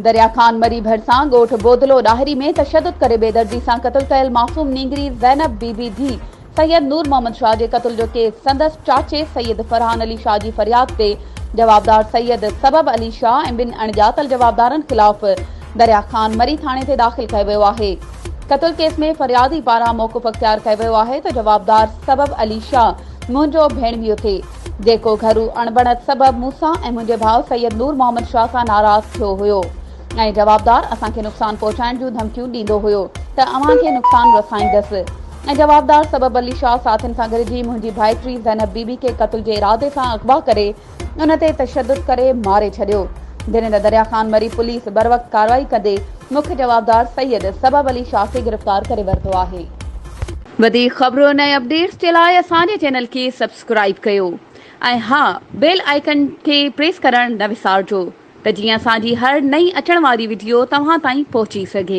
دريا خان مري ڀرسان ڳوٺ بودلو ڏاهري ۾ تشدد ڪري بيدردي سان قتل ڪيل معصوم نينگري زينب بي بي ڌيء سيد نور محمد شاهه جي قتل جو ڪيس سندس چاچي سيد فرحان علي شاهه جي فرياد تي جوابدار سيد سبب علي شاهه ۽ ٻن اڻڄاتل جوابدارن خلاف دريا خان مري ٿاڻي تي داخل ڪيو ويو آهي. قتل ڪيس ۾ فريادي پاران موقف اختيار ڪيو ويو آهي ته جوابدار سبب علي شاهه منهنجو ڀيڻويو ٿئي، جيڪو گهرو اڻبڻت سبب مون سان ۽ منهنجي ڀاء سيد نور محمد شاهه سان ناراض ٿيو هيو ۽ جوابدار اسان کي نقصان پهچائڻ جون ڌمڪيون ڏيندو هيو ته اوهان کي نقصان رسائيندس ۽ جوابدار سبب علي شاهه ساٿين سان گڏجي منهنجي ڀائٽي زينب بي بي کي قتل جي ارادي سان اغوا ڪري ان تي تشدد ڪري ماري ڇڏيو. جڏهن ته دريا خان مري پوليس بروقت ڪارروائي ڪندي مک جوابدار سيد سبب علي شاهه کي گرفتار ڪري ورتو آهي. وڌيڪ خبرن ۽ اپڊيٽس جي لاء اسان جي چينل کي سبسڪرائيب ڪيو ۽ ها بيل آئيڪن کي پريس ڪرڻ نه وسارجو ته جيئن اسان جي هر نئين اچڻ واري وڊيو توهان تائين پهچي سگهي.